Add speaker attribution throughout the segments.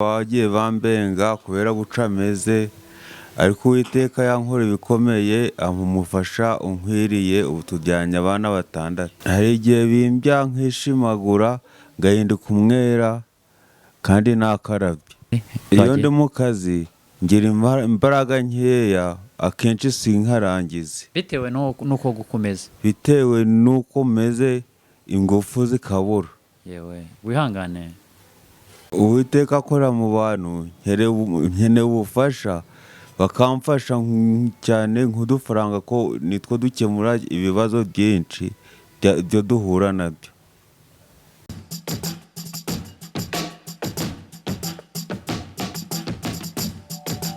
Speaker 1: Bagiye bambenga kubera guca ameze, ariko Uwiteka yankora ibikomeye ampa umufasha unkwiriye, ubu tubyaranye abana batandatu. Hari igihe bimbya nkishimagura ngahinduka umwera kandi nakarabye. Iyo ndi mu kazi ngira imbaraga nkeya, akenshi sinkarangize.
Speaker 2: Bitewe n'uko gukomeza.
Speaker 1: Bitewe n'uko meze, ingufu zikabura.
Speaker 2: Yewe, wihangane.
Speaker 1: Uwiteka akora mu bantu, nkeneye ubufasha bakamfasha cyane nk'udufaranga ko nitwo dukemura ibibazo byinshi byo duhura nabyo.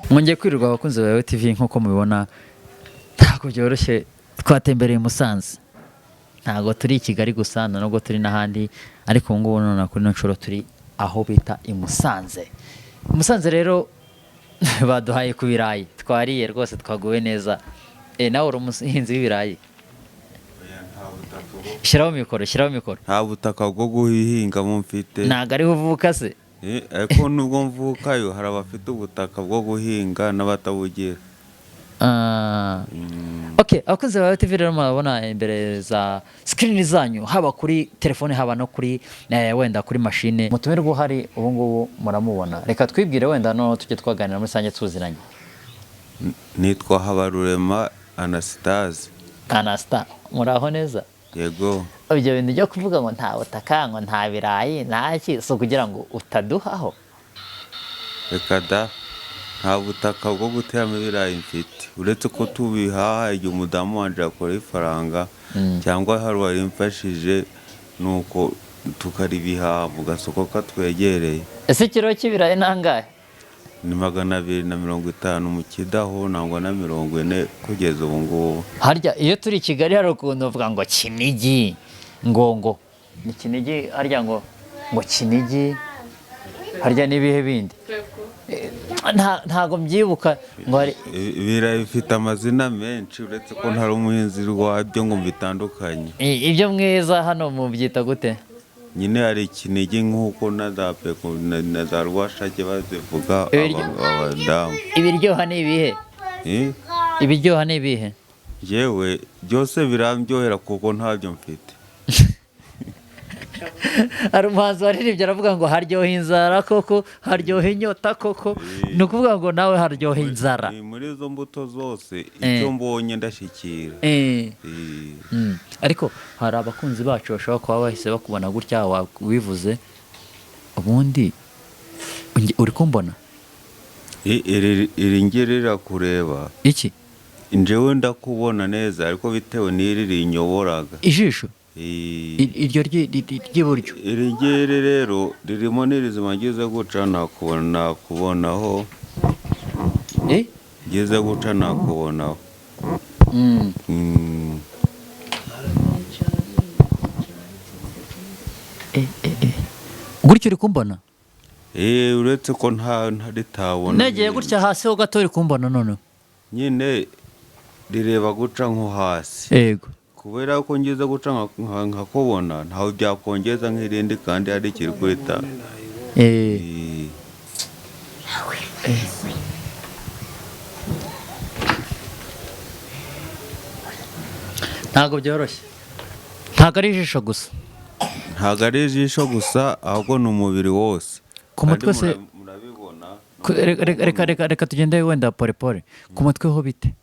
Speaker 2: Mwongeye kwirirwa abakunzi ba TV, nk'uko mubibona ntabwo byoroshye, twatembereye i Musanze. Ntabwo turi i Kigali gusa, nubwo turi n'ahandi, ariko ubu ngubu none kuri ino nshuro turi aho bita i Musanze. I Musanze rero baduhaye ku birayi, twariye rwose, twaguwe neza. Nawe uri umuhinzi w'ibirayi? Shyiraho mikoro, shyiraho mikoro.
Speaker 1: Nta butaka bwo guhingamo mfite.
Speaker 2: Ntabwo ariho uvuka se?
Speaker 1: Ariko nubwo mvukayo hari abafite ubutaka bwo guhinga n'abatabugira.
Speaker 2: Ok, abakunzi ba TV rero murabona imbere za screen zanyu, haba kuri telefone, haba no kuri wenda kuri mashine. Mutumirwa uhari ubu ngubu muramubona. Reka twibwire wenda no tujye twaganira muri rusange tuziranye.
Speaker 1: Nitwa Habarurema Anastase.
Speaker 2: Anasta, muraho neza?
Speaker 1: Yego.
Speaker 2: Ibyo bintu byo kuvuga ngo nta butaka, ngo nta birayi, nta ki, si ukugira ngo utaduhaho?
Speaker 1: Reka da, nta butaka bwo guteramo ibirayi mfite, uretse ko tubihaha igihe umudamu wanje yakora ifaranga cyangwa hari uwarimfashije, nuko tukaribihaha mu gasoko katwegereye.
Speaker 2: Ese ikiro cy'ibirayi ni angahe?
Speaker 1: Ni 250 mu kidaho, nangwa na 40 kugeza ubu ngubu.
Speaker 2: Harya iyo turi i Kigali hari ukuntu bavuga ngo Kinigi, ngo ni Kinigi, harya ngo Kinigi, harya n'ibihe bindi. Ntago mbyibuka ngo hari
Speaker 1: Ibirayi bifite amazina menshi, uretse ko ntari umuhinzi wabyo ngo mbitandukanye.
Speaker 2: Ibyo mwiza hano mubyita gute?
Speaker 1: Nyine hari Kinigi nk'uko na za Peko na za Rwashake bazivuga abadamu.
Speaker 2: Ibiryoha ni ibihe? Ibiryoha ni ibihe?
Speaker 1: Yewe byose birandyohera kuko ntabyo mfite.
Speaker 2: Hari umuhanzi waririmbye aravuga ngo haryoha inzara koko, haryoha inyota koko. Ni ukuvuga ngo nawe haryoha inzara.
Speaker 1: Ni muri izo mbuto zose icyo mbonye ndashyikira.
Speaker 2: Ariko hari abakunzi bacu bashobora kuba bahise bakubona gutya wivuze, ubundi uri kumbona?
Speaker 1: Iri ngiri rirakureba.
Speaker 2: Iki?
Speaker 1: Njyewe ndakubona neza, ariko bitewe n'iri rinyoboraga.
Speaker 2: Ijisho? Iryo ry'iburyo.
Speaker 1: Iri ngiri rero ririmo n'irizima, ngize guca nakubonaho. Ngize guca nakubonaho.
Speaker 2: Gutya uri kumbona?
Speaker 1: Uretse ko nta ritabona.
Speaker 2: Negeye gutya hasi ho gato uri kumbona noneho.
Speaker 1: Nyine rireba guca nko hasi.
Speaker 2: Yego.
Speaker 1: Kubera ko ngize guca nkakubona, ntawe byakongeza nk'irindi kandi hari ikiri kurita.
Speaker 2: Ntabwo byoroshye. Ntabwo ari ijisho gusa.
Speaker 1: Ntabwo ari ijisho gusa, ahubwo ni umubiri wose.
Speaker 2: Ku mutwe se
Speaker 1: murabibona.
Speaker 2: Reka tugende wenda pole pole. Ku mutwe ho bite?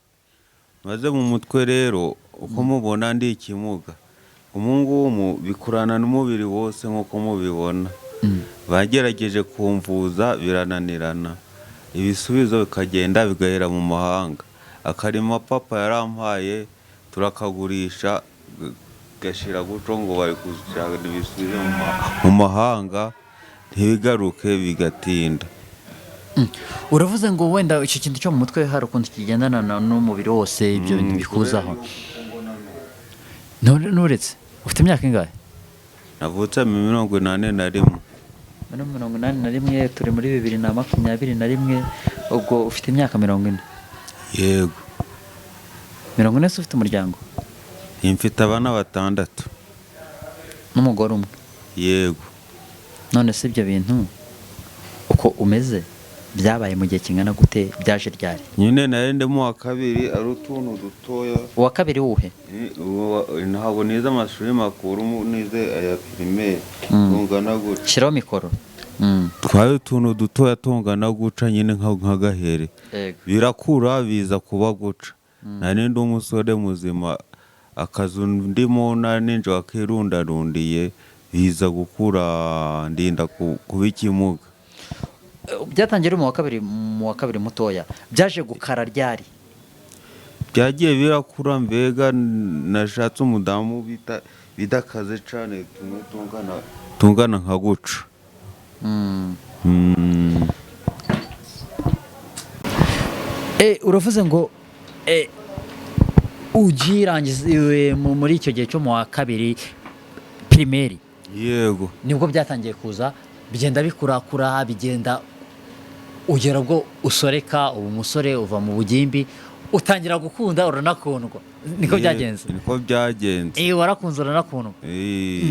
Speaker 1: Maze mu mutwe rero uko mubona ndi ikimuga, ubu ngubu bikurana n'umubiri wose nk'uko mubibona. Bagerageje kumvuza birananirana, ibisubizo bikagenda bigahera mu mahanga. Akarima papa yarampaye turakagurisha gashira guco ngo bari gushaka ibisubizo mu mahanga, ntibigaruke bigatinda.
Speaker 2: Uravuze ngo wenda icyo kintu cyo mu mutwe hari ukuntu kigendana n'umubiri wose, ibyo bintu bikuzaho. Nuretse ufite imyaka ingahe?
Speaker 1: Navutse mu 81.
Speaker 2: Muri 81, turi muri 2021, ubwo ufite imyaka 40.
Speaker 1: Yego.
Speaker 2: 40 se ufite umuryango?
Speaker 1: Mfite abana batandatu.
Speaker 2: N'umugore umwe?
Speaker 1: Yego.
Speaker 2: None se ibyo bintu Uko umeze byabaye mu gihe kingana gute? Byaje ryari?
Speaker 1: Nyine nari ndi mu wa kabiri, ari utuntu dutoya.
Speaker 2: Uwa kabiri wuhe?
Speaker 1: Ntabwo nize amashuri makuru, nize aya primaire, tungana gutya.
Speaker 2: Shyiraho mikoro.
Speaker 1: Twari utuntu dutoya tungana guca nyine nk'agahere. Birakura biza kuba guca. Nari ndi umusore muzima, akazu ndimo nari ninjye wakirundarundiye, biza gukura ndinda kuba ikimuga.
Speaker 2: Byatangiye uri mu wa kabiri, mu wa kabiri mutoya. Byaje gukara ryari?
Speaker 1: Byagiye birakura, mbega nashatse umudamu bita bidakaze cane, tumwe tungana nka guca.
Speaker 2: Uravuze ngo ugirangiza muri icyo gihe cyo mu wa kabiri primaire?
Speaker 1: Yego.
Speaker 2: Nibwo byatangiye kuza, bigenda bikurakura, bigenda ugera ubwo usoreka, uba umusore, uva mu bugimbi, utangira gukunda, uranakundwa. Niko byagenze?
Speaker 1: Niko byagenze.
Speaker 2: Warakunze, uranakundwa.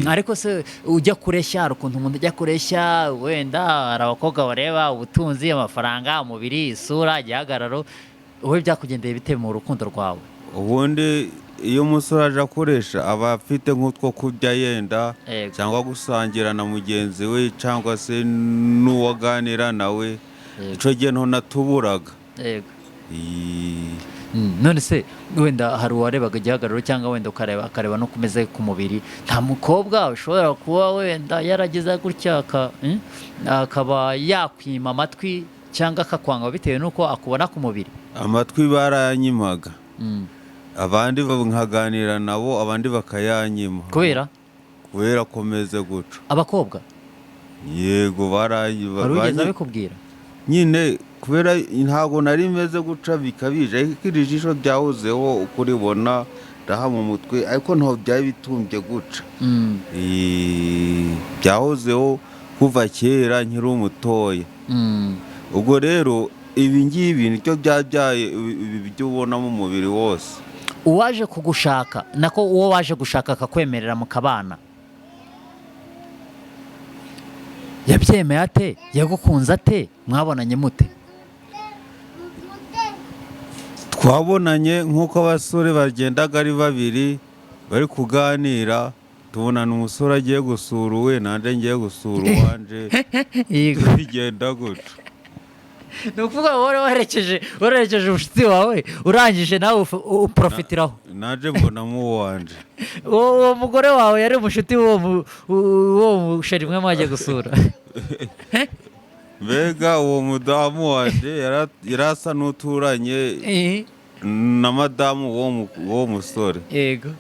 Speaker 2: Ariko se ujya kureshya, hari ukuntu umuntu ujya kureshya, wenda hari abakobwa bareba ubutunzi, amafaranga, umubiri, isura, igihagararo. Wowe byakugendeye bite mu rukundo rwawe?
Speaker 1: Ubundi iyo umusore aje akoresha aba afite nk'utwo kurya yenda, cyangwa gusangira na mugenzi we, cyangwa se n'uwaganira nawe. Icyo gihe ntunatuburaga.
Speaker 2: None se wenda hari uwarebaga igihagararo, cyangwa wenda ukareba akareba no kumeze ku mubiri? Nta mukobwa ushobora kuba wenda yaragize gutya akaba yakwima amatwi cyangwa akakwanga bitewe n'uko akubona ku mubiri?
Speaker 1: Amatwi baranyimaga. Abandi nkaganira nabo, abandi bakayanyima.
Speaker 2: Kubera?
Speaker 1: Kubera komeze guca.
Speaker 2: Abakobwa?
Speaker 1: Yego.
Speaker 2: Wari wigeze abikubwira?
Speaker 1: Nyine kubera ntabwo nari meze guca bikabije, ariko iri jisho ryahozeho uko uribona ndaha mu mutwe, ariko ntabwo byari bitumbye guca. Byahozeho kuva kera nkiri umutoya. Ubwo rero ibi ngibi nicyo byabyaye ibi byo ubona mu mubiri wose.
Speaker 2: Uwaje kugushaka, nako uwo waje gushaka akakwemerera mukabana, yabyemeye ate? Yagukunze ate? Mwabonanye mute?
Speaker 1: Twabonanye nk'uko abasore bagendaga ari babiri bari kuganira, tubonana umusore agiye gusura uwe, nanjye ngiye gusura uwanje, bigenda gutyo.
Speaker 2: Ni ukuvuga ngo wari warekeje umushuti wawe, urangije nawe uprofitiraho.
Speaker 1: Nanjye mbonamo uwanje.
Speaker 2: Uwo mugore wawe yari umushuti w'uwo musheri mwe mwagiye gusura?
Speaker 1: Mbega uwo mudamu wanje yari asa n'uturanye na madamu w'uwo musore.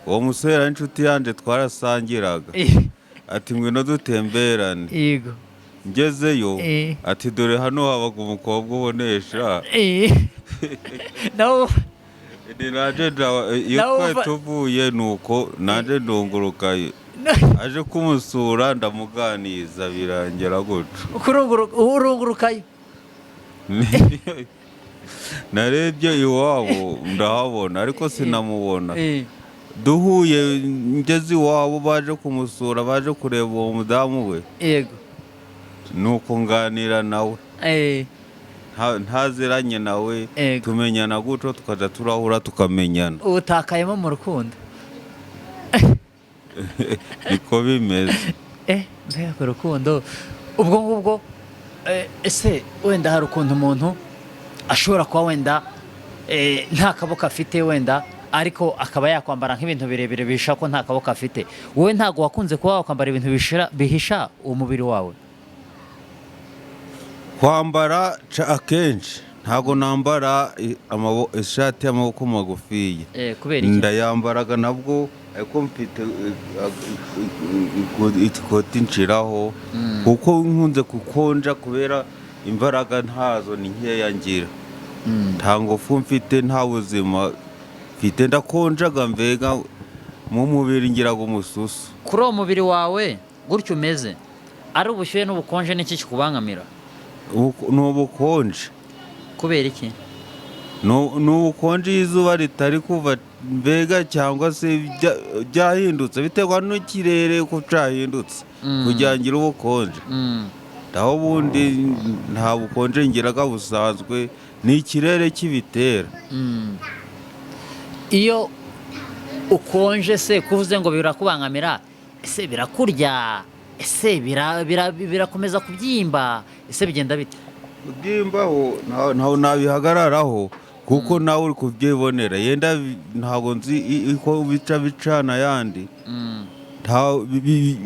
Speaker 1: Uwo musore yari inshuti yanjye, twarasangiraga. Ati: "Ngwino dutemberane." Ngezeyo, ati: "Dore hano habaga umukobwa ubonesha."
Speaker 2: Nawe
Speaker 1: Ni nanjye iyo
Speaker 2: Nawe
Speaker 1: twari tuvuye, nuko nanjye ndungurukayo, aje kumusura, ndamuganiza, birangira gutyo.
Speaker 2: Urungurukayo?
Speaker 1: Narebye iwabo ndahabona, ariko sinamubona. Duhuye ngeze iwabo, baje kumusura, baje kureba uwo mudamu we. Nuko nganira nawe, ntaziranye nawe. Tumenyana gutyo, tukajya turahura tukamenyana.
Speaker 2: Utakayemo mu rukundo.
Speaker 1: Niko bimeze.
Speaker 2: Mbega urukundo! Ubwo ngubwo ese wenda hari ukuntu umuntu ashobora kuba wenda nta kaboko afite wenda, ariko akaba yakwambara nk'ibintu birebire bihisha ko nta kaboko afite? Wowe ntabwo wakunze kuba wakwambara ibintu bihisha umubiri wawe?
Speaker 1: Kwambara akenshi ntabwo nambara ishati y'amaboko magufiya.
Speaker 2: Kubera iki?
Speaker 1: Ndayambaraga nabwo, ariko mfite ikoti nshiraho, kuko nkunze kukonja kubera imbaraga ntazo, ni nkeya ngira. Nta ngufu mfite, nta buzima mfite, ndakonjaga, mbega mu mubiri ngiraga umususu.
Speaker 2: Kuri uwo mubiri wawe gutyo umeze, ari ubushyuhe n'ubukonje, n'iki kikubangamira?
Speaker 1: Ni ubukonje.
Speaker 2: Kubera iki?
Speaker 1: Ni ubukonje iyo izuba ritari kuva, mbega cyangwa se byahindutse, biterwa n'ikirere ko cyahindutse, kugira ngo ngire ubukonje. Naho ubundi nta bukonje ngiraga busanzwe, ni ikirere kibitera.
Speaker 2: Iyo ukonje se, kuvuze ngo birakubangamira, ese birakurya? Ese birakomeza kubyimba? Ese bigenda bite?
Speaker 1: Kubyimbaho ntaho nabihagararaho, kuko nawe uri kubyibonera. Yenda ntabwo nzi uko bica bicana ayandi.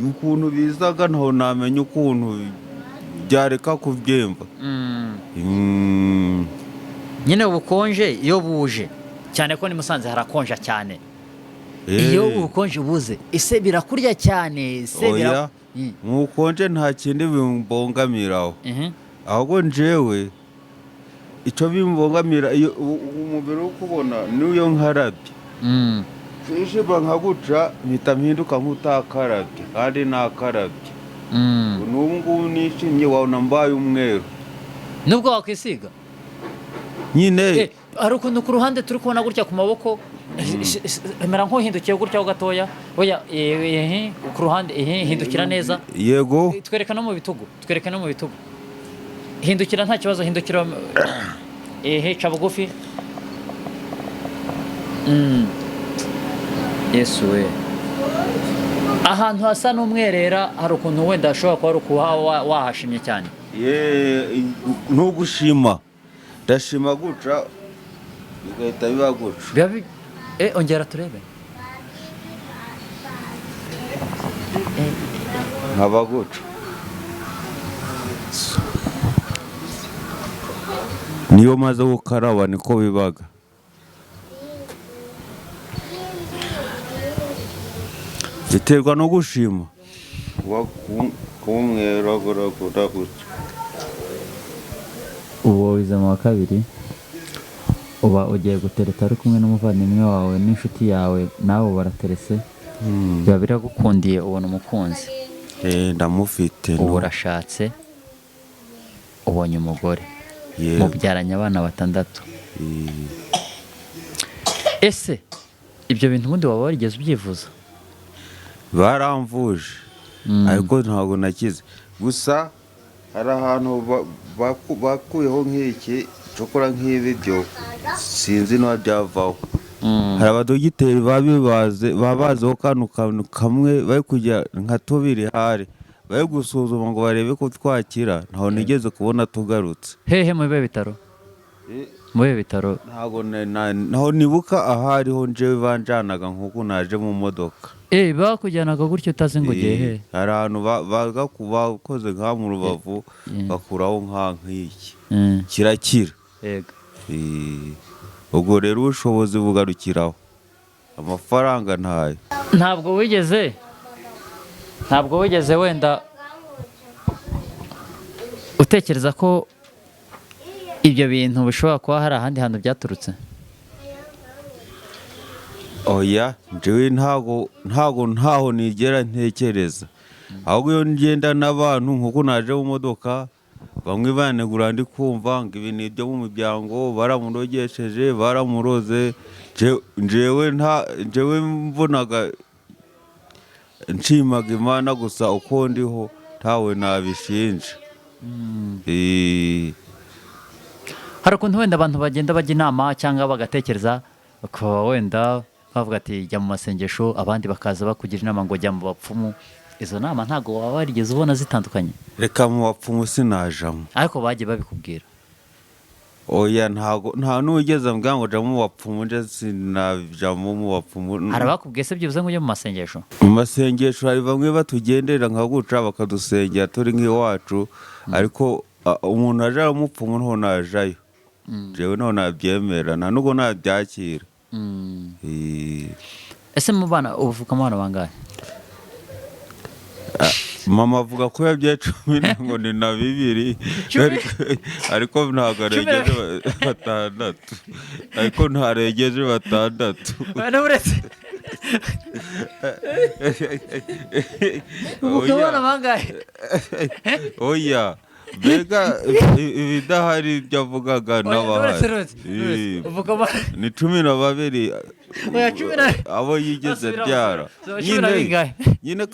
Speaker 1: Ukuntu bizaga ntaho namenya ukuntu byareka kubyimba.
Speaker 2: Nyine ubukonje iyo buje cyane, ko ni Musanze harakonja cyane, iyo ubukonje buze, ese birakurya cyane? Ese
Speaker 1: Oya. Mu bukonje nta kindi bimbongamiraho. Ahubwo njewe icyo bimbongamira, iyo umubiri uri kubona n'iyo nkarabye, kwishima nka guca, mpita mpinduka nk'utakarabye kandi nakarabye. N'ubu ngubu nishimye wabona mbaye umweru.
Speaker 2: Nubwo wakwisiga?
Speaker 1: Nyine.
Speaker 2: Hari ukuntu ku ruhande turi kubona gutya ku maboko, emera nk'uhindukiye gutya ho gatoya. Oya, ku ruhande, hindukira neza.
Speaker 1: Yego.
Speaker 2: Twereka no mu bitugu, twereka no mu bitugu. Hindukira, nta kibazo, hindukira, ca bugufi. Yesu we, ahantu hasa n'umwerera, hari ukuntu wenda hashobora kuba ari ukuba wahashimye cyane.
Speaker 1: Ye, ntugushima, ndashima guca bigahita biba guca.
Speaker 2: Biba ongera turebe.
Speaker 1: Nkaba guca. Niyo maze gukaraba niko bibaga. Biterwa no gushima, kuba kumweraguragura gutya.
Speaker 2: Ubu wize mu wa kabiri, uba ugiye gutereta ari kumwe n'umuvandimwe wawe n'inshuti yawe, nawe baraterese, biba biragukundiye, ubona umukunzi.
Speaker 1: Ndamufite.
Speaker 2: Ubu urashatse, ubonye umugore.
Speaker 1: Yego.
Speaker 2: Mubyaranye abana batandatu. Ese ibyo bintu ubundi waba warigeze ubyivuza?
Speaker 1: Baramvuje ariko ntabwo nakize. Gusa hari ahantu bakuyeho nk'iki cokora nk'ibi byo sinzi niba byavaho. Hari abadogiteri babibaze, babazeho kano kantu kamwe, bari kujya nka tubiri, hari bari gusuzuma ngo barebe ko twakira. Ntaho nigeze kubona tugarutse.
Speaker 2: Hehe? Mu bihe bitaro? Mu bihe bitaro?
Speaker 1: Ntabwo ntaho nibuka ahariho. Njewe banjanaga nk'uko naje mu modoka.
Speaker 2: Bakujyanaga gutyo utazi ngo ugiye he?
Speaker 1: Hari ahantu bakoze nka mu rubavu, bakuraho nka nk'iki, kirakira.
Speaker 2: Yego.
Speaker 1: Ubwo rero ubushobozi bugarukiraho, amafaranga ntayo.
Speaker 2: Ntabwo wigeze wenda utekereza ko ibyo bintu bishobora kuba hari ahandi hantu byaturutse?
Speaker 1: Oya, njyewe ntago ntaho nigera ntekereza. Ahubwo iyo ngenda n'abantu nk'uko naje mu modoka, bamwe banegura, ndi kumva ngo ibi ni ibyo mu muryango, baramurogesheje, baramuroze. Njyewe nta njyewe mbonaga nshimaga Imana gusa uko ndiho, ntawe nabishinja.
Speaker 2: Hari ukuntu wenda abantu bagenda bajya inama cyangwa bagatekereza, bakaba wenda bavuga ati jya mu masengesho, abandi bakaza bakugira inama ngo jya mu bapfumu. Izo nama ntabwo waba warigeze ubona zitandukanye?
Speaker 1: Reka, mu bapfumu sinajamo.
Speaker 2: Ariko bagiye babikubwira?
Speaker 1: Oya, ntago nta n'uwigeze ambwira ngo jya mu bapfumu. Nje sinajamo mu bapfumu.
Speaker 2: Hari abakubwiye se byibuze ngo ujye mu masengesho?
Speaker 1: Mu masengesho hari bamwe batugenderera nka guca, bakadusengera turi nk'iwacu, ariko umuntu aje umupfumu ntaho najayo jewe, ntaho nabyemera, nta nubwo nabyakira.
Speaker 2: Ese mu bana uvuka mu bana bangahe?
Speaker 1: Mama avuga ko yabyaye 10 ngo ni na bibiri.
Speaker 2: 10?
Speaker 1: Ariko ntabwo arengeje batandatu, ariko ntarengeje batandatu.
Speaker 2: Uretse uvuka
Speaker 1: Oya.
Speaker 2: abana bangahe?
Speaker 1: Oya, mbega ibidahari ibyo avugaga
Speaker 2: Oya, uretse
Speaker 1: n'abahari.
Speaker 2: uretse uvuka abana
Speaker 1: Ni 12.
Speaker 2: Oya, cumi na-
Speaker 1: Abo yigeze
Speaker 2: Basubira,
Speaker 1: byara.
Speaker 2: basubira. Cumi na
Speaker 1: Nyine
Speaker 2: bingahe?
Speaker 1: nyine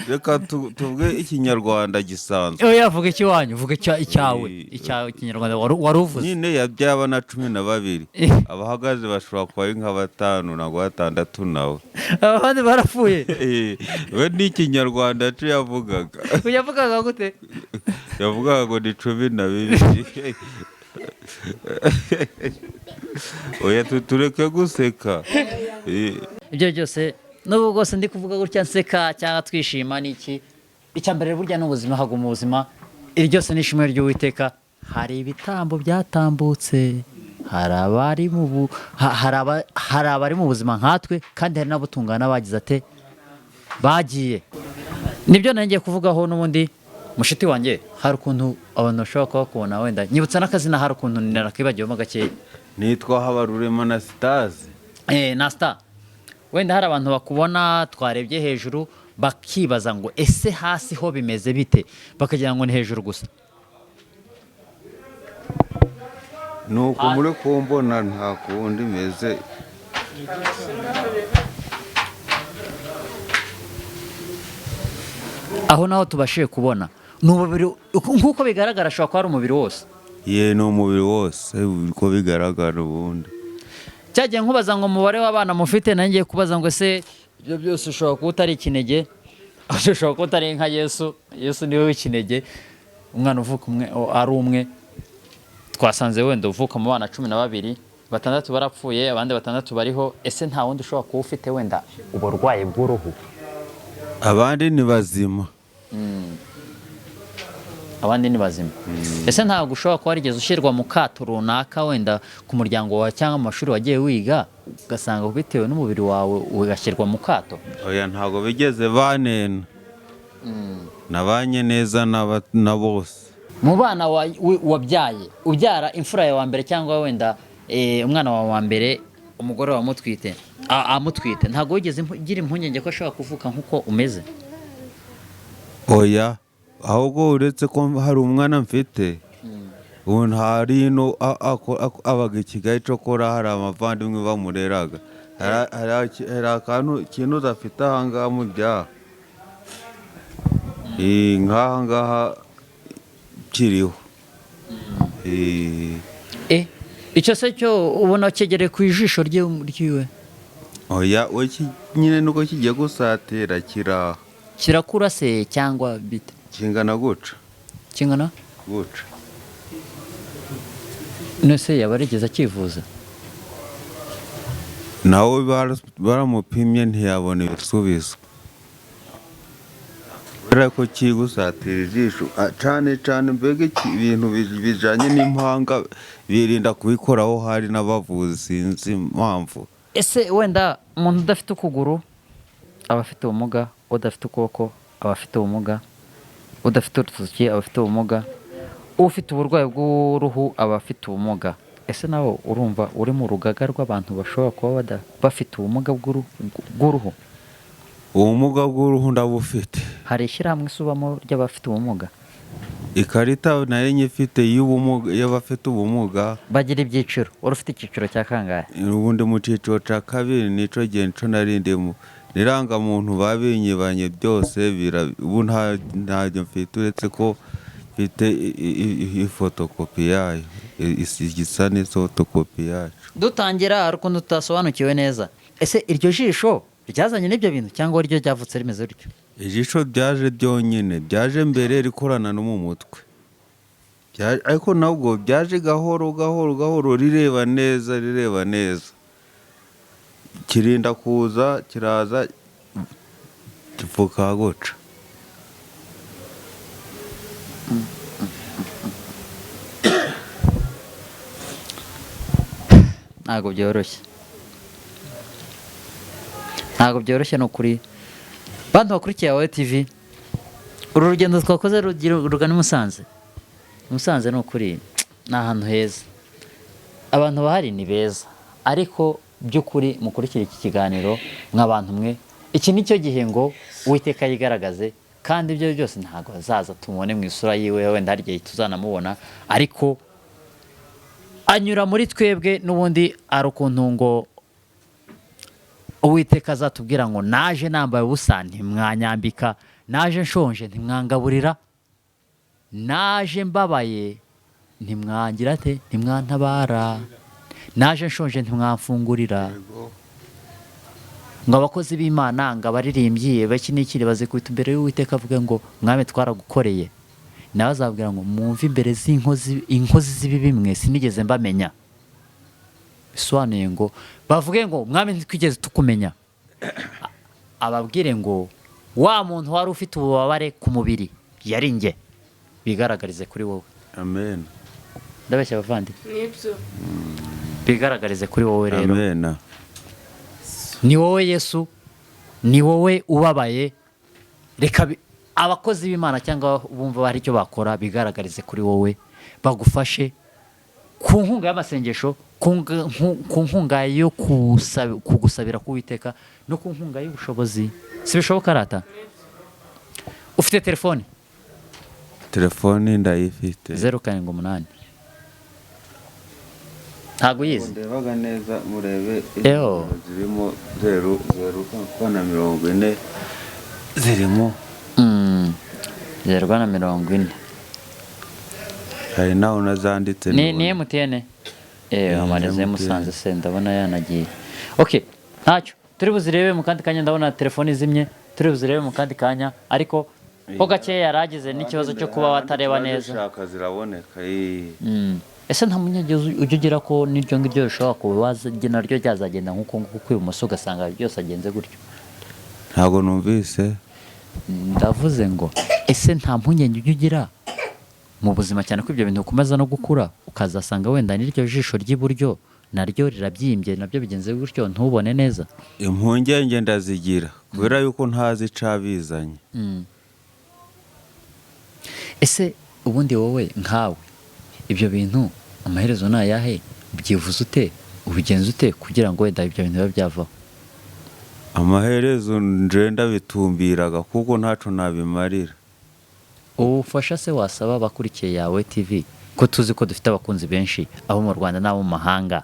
Speaker 1: reka tuvuge ikinyarwanda gisanzwe.
Speaker 2: Oya, vuga icy'iwanyu, vuga icyawe,
Speaker 1: Eh,
Speaker 2: icyawe ikinyarwanda wari uvuze.
Speaker 1: Nyine yabyaye abana 12.
Speaker 2: Eh.
Speaker 1: Abahagaze bashobora kuba ari nka batanu nangwa batandatu nawe.
Speaker 2: Abandi barapfuye.
Speaker 1: Eh, we ni ikinyarwanda cyo yavugaga.
Speaker 2: Yavugaga gute?
Speaker 1: Yavugaga ngo ni 12. Oya, tureke guseka. Eh,
Speaker 2: Ibyo byose n'ubu bwose ndi kuvuga gutya nseka cyangwa twishima ni iki? Icya mbere burya ni ubuzima, haguma ubuzima. Iri ryose ni ishimwe ry'Uwiteka. Hari ibitambo byatambutse, hari abari mu bu, ha- hari aba- hari abari mu buzima nkatwe, kandi hari n'abo tungana bagize ate bagiye. Nibyo ngiye kuvugaho n'ubundi mushiti wanjye, hari ukuntu abantu bashobora kuba bakubona wenda nyibutsa n'akazina, hari ukuntu narakibagiwemo gakeya.
Speaker 1: Nitwa Habarurema Anastase.
Speaker 2: Nasta, wenda hari abantu bakubona twarebye hejuru bakibaza ngo ese hasi ho bimeze bite, bakagira ngo ni hejuru gusa.
Speaker 1: Nuko muri kumbona nta kundi meze.
Speaker 2: Aho naho tubashije kubona ni umubiri nk'uko bigaragara, ashobora kuba ari umubiri wose.
Speaker 1: Ye, ni umubiri wose uko bigaragara ubundi.
Speaker 2: Cyagiye nkubaza ngo umubare w'abana mufite, nanjye ngiye kubaza ngo ese ibyo byose ushobora kuba utari ikinege, ushobora kuba utari nka Yesu. Yesu niwe w'ikinege, umwana uvuka umwe ari umwe. Twasanze wenda uvuka mu bana 12, batandatu barapfuye, abandi batandatu bariho. Ese nta wundi ushobora kuba ufite wenda uburwayi bw'uruhu?
Speaker 1: Abandi ni bazima.
Speaker 2: Abandi ni bazima. Ese ntabwo ushobora kuba warigeze ushyirwa mu kato runaka wenda ku muryango wawe cyangwa mu mashuri wagiye wiga, ugasanga bitewe n'umubiri wawe ugashyirwa mu kato?
Speaker 1: Oya, ntabwo bigeze banena, nabanye neza na bose.
Speaker 2: Mu bana wabyaye, ubyara imfura yawe wa mbere cyangwa wenda umwana wawe wa mbere, umugore wawe amutwite, amutwite, ntabwo wigeze ugira impungenge ko ashobora kuvuka nk'uko umeze?
Speaker 1: Oya, ahubwo uretse ko hari umwana mfite ubu ntari ino, abaga i Kigali, cokora hari abavandimwe bamureraga. Hari akantu ikintu udafite ahangaha mu byaha, nk'aha ngaha kiriho.
Speaker 2: Icyo se cyo ubona cyegereye ku ijisho ryiwe?
Speaker 1: Oya, we nyine nuko kigiye gusatira kiraha.
Speaker 2: Kirakura se cyangwa bite?
Speaker 1: Kingana guca.
Speaker 2: Kingana
Speaker 1: guca.
Speaker 2: None se yaba arigeze akivuza?
Speaker 1: Nawe baramupimye ntiyabona ibisubizo, kubera ko kigusatira ijisho. Cane cane mbega ibintu bijanye n'impanga birinda kubikoraho, hari n'abavuzi, sinzi impamvu.
Speaker 2: Ese wenda umuntu udafite ukuguru aba afite ubumuga, udafite ukuboko aba afite ubumuga, udafite urutoki aba afite ubumuga, ufite uburwayi bw'uruhu aba afite ubumuga. Ese nawe urumva uri mu rugaga rw'abantu bashobora kuba bafite ubumuga bw'uruhu?
Speaker 1: Ubumuga bw'uruhu ndabufite.
Speaker 2: Hari ishyirahamwe isubamo ry'abafite ubumuga?
Speaker 1: Ikarita nayo nyifite y'ubumuga, y'abafite ubumuga.
Speaker 2: Bagira ibyiciro, wari ufite icyiciro cya kangahe?
Speaker 1: Ubundi mu cyiciro cya kabiri, nico gihe nico nari ndimo. N'irangamuntu babinyibanye byose, ubu ntabyo mfite, uretse ko mfite ifotokopi yayo, igisa n'ifotokopi yacu.
Speaker 2: Dutangira hari ukuntu tutasobanukiwe neza. Ese iryo jisho ryazanye n'ibyo bintu cyangwa ryo ryavutse rimeze rityo?
Speaker 1: Ijisho ryaje byonyine, byaje mbere rikorana no mu mutwe. Ariko nabwo byaje gahoro gahoro gahoro, rireba neza, rireba neza, kirinda kuza, kiraza gipfuka guca.
Speaker 2: Ntabwo byoroshye, ntabwo byoroshye ni ukuri. Bantu bakurikiye Aho TV, uru rugendo twakoze rugana i Musanze. Musanze ni ukuri ni ahantu heza, abantu bahari ni beza, ariko by'ukuri mukurikire iki kiganiro mw'abantu mwe, iki ni cyo gihe ngo Uwiteka yigaragaze, kandi ibyo byose ntabwo azaza tumubone mu isura yiwe, wenda hari igihe tuzanamubona, ariko anyura muri twebwe n'ubundi. Hari ukuntu ngo Uwiteka azatubwira ngo naje nambaye ubusa ntimwanyambika, naje nshonje ntimwangaburira, naje mbabaye ntimwangira te, ntimwantabara, naje nshonje ntimwamfungurira. Ngo abakozi b'Imana, ngo abaririmbyi baki n'iki bazikubita imbere y'Uwiteka avuge ngo mwami twaragukoreye, nawe azabwira ngo mwumve imbere z'inkozi, inkozi z'ibibi mwe sinigeze mbamenya. Bisobanuye ngo bavuge ngo mwami ntitwigeze tukumenya, ababwire ngo wa muntu wari ufite ububabare ku mubiri yari njye, bigaragarize kuri wowe.
Speaker 1: Amen.
Speaker 2: Ndabeshya abavandi?
Speaker 3: Nibyo.
Speaker 2: Bigaragarize kuri wowe rero.
Speaker 1: Amen.
Speaker 2: Ni wowe Yesu, ni wowe ubabaye. Reka abakozi b'Imana cyangwa bumva hari icyo bakora bigaragarize kuri wowe, bagufashe ku nkunga y'amasengesho, ku nkunga yo kugusabira k'Uwiteka, no ku nkunga y'ubushobozi. Si bishoboka rata? Ufite telefone?
Speaker 1: Telefone ndayifite.
Speaker 2: 078, ntabwo uyizi?
Speaker 1: Ndebaga neza murebe.
Speaker 2: Eho.
Speaker 1: Zirimo 0 0 na 40 zirimo.
Speaker 2: 0 na 40.
Speaker 1: Hari naho nazanditse.
Speaker 2: Ni
Speaker 1: Ndabona.
Speaker 2: MTN. Amarezo ya
Speaker 1: MTN.
Speaker 2: Musanze se ndabona yanagiye. Okay, ntacyo, turi buzirebe mu kandi kanya. Ndabona telefone izimye, turi buzirebe mu kandi kanya, ariko ho gakeya yaragize n'ikibazo cyo kuba watareba neza.
Speaker 1: Zishaka ziraboneka.
Speaker 2: Ese nta munyagezi ujya ugira ko n'iryo ngiryo rishobora kuba naryo ryazagenda nk'uko nguko kw'ibumoso, ugasanga byose agenze gutyo?
Speaker 1: Ntabwo numvise.
Speaker 2: Ndavuze ngo ese nta mpungenge ujya ugira mu buzima, cyane ko ibyo bintu ukomeza no gukura, ukazasanga wenda n'iryo jisho ry'iburyo naryo rirabyimbye, nabyo bigenze gutyo, ntubone neza?
Speaker 1: Impungenge ndazigira kubera yuko ntazi icabizanye.
Speaker 2: Ese ubundi wowe nkawe ibyo bintu amaherezo ni ayahe? Ubyivuza ute, ubigenza ute kugira ngo wenda ibyo bintu bibe byavaho?
Speaker 1: Amaherezo nje ndabitumbiraga kuko ntaco nabimarira.
Speaker 2: Ubufasha se wasaba abakurikiye Yawe TV, ko tuzi ko dufite abakunzi benshi, abo mu Rwanda n'abo mu mahanga,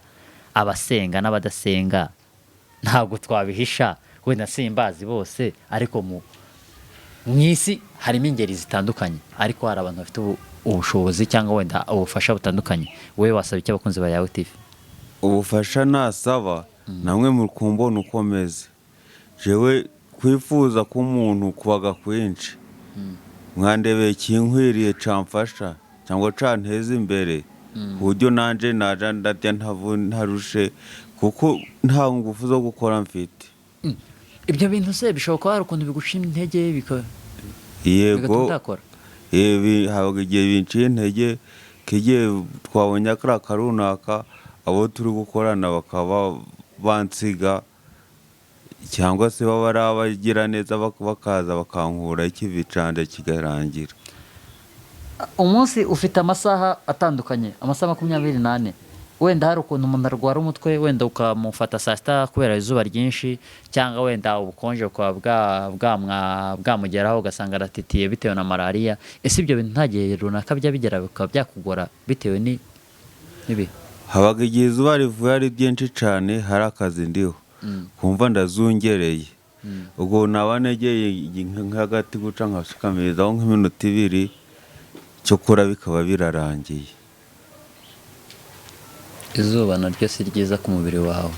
Speaker 2: abasenga n'abadasenga, ntabwo twabihisha, wenda simbazi bose, ariko mu isi harimo ingeri zitandukanye, ariko hari abantu bafite ubushobozi cyangwa wenda ubufasha butandukanye, wowe wasaba icyo abakunzi ba Yawe TV?
Speaker 1: Ubufasha nasaba, namwe mukumbona uko meze, jewe kwifuza k'umuntu kubaga kwinshi, mwandebeye ikinkwiriye camfasha cyangwa canteza imbere, ku buryo nanje naja ndarya ntarushe, kuko nta ngufu zo gukora mfite.
Speaker 2: Ibyo bintu se bishobora kuba hari ukuntu biguca intege
Speaker 1: Yego.
Speaker 2: bigatuma utakora?
Speaker 1: Habaga igihe binciye intege, k'igihe twabonye akariya karunaka, abo turi gukorana bakaba bansiga, cyangwa se baba ari abagira neza bakaza bakankura ikivi canje kigarangira.
Speaker 2: Umunsi ufite amasaha atandukanye, amasaha 24. Wenda hari ukuntu umuntu arwara umutwe, wenda ukamufata saa sita kubera izuba ryinshi, cyangwa wenda ubukonje bukaba bwamugeraho, ugasanga aratitiye bitewe na malariya. Ese ibyo bintu nta gihe runaka bijya bigera bikaba byakugora bitewe n'ibihe?
Speaker 1: Habaga igihe izuba rivuye ari ryinshi cane, hari akazi ndiho, kumva ndazungereye, ubwo naba negeye nk'agati guca nkashikamirizaho nk'iminota 2, cyokora bikaba birarangiye.
Speaker 2: Izuba naryo si ryiza ku mubiri wawe.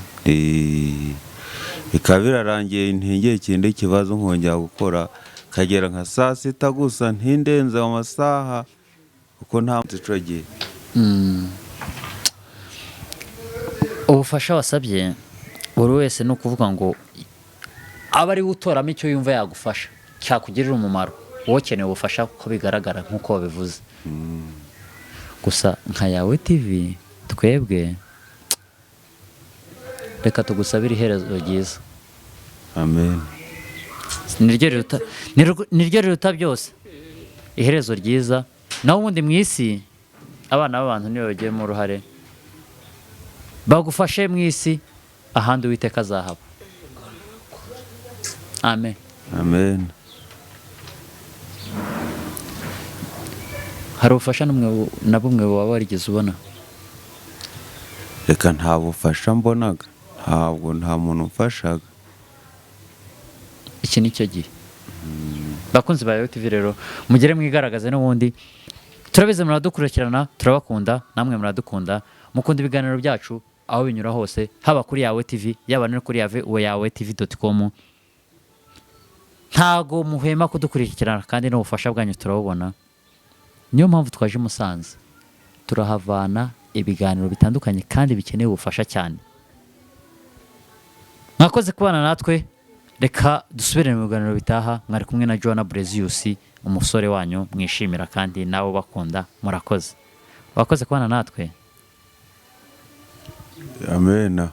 Speaker 1: Bikaba birarangiye, ntigire ikindi kibazo, nkongera gukora kagera nka saa sita gusa, ntindenze amasaha kuko nta ico gihe.
Speaker 2: Ubufasha wasabye buri wese ni ukuvuga ngo aba ari we utoramo icyo yumva yagufasha cyakugirira umumaro. Wowe ukeneye ubufasha ko bigaragara nk'uko wabivuze. Gusa nka Yawe TV, twebwe reka tugusabire iherezo ryiza.
Speaker 1: Amen.
Speaker 2: Niryo riruta byose, iherezo ryiza. Naho ubundi mu isi abana b'abantu nibo bagiyemo uruhare, bagufashe mu isi, ahandi Uwiteka azahaba. Amen.
Speaker 1: Amen.
Speaker 2: Hari ubufasha na bumwe waba warigeze ubona?
Speaker 1: Reka, nta bufasha mbonaga, ntabwo, nta muntu umfashaga.
Speaker 2: Iki ni cyo gihe. Bakunzi ba TV rero, mugere mwigaragaze. N'ubundi turabizi muradukurikirana, turabakunda, namwe muradukunda, mukunda ibiganiro byacu aho binyura hose, haba kuri Yawe TV, yaba no kuri Yawe TV.com. Ntago muhwema kudukurikirana kandi n'ubufasha bwanyu turabubona. Niyo mpamvu twaje i Musanze, turahavana ibiganiro bitandukanye kandi bikeneye ubufasha cyane. Mwakoze kubana natwe. Reka dusubire mu biganiro bitaha. Mwari kumwe na Joanna Brezius, umusore wanyu mwishimira kandi nawe bakunda. Murakoze, wakoze kubana natwe.
Speaker 1: Amena.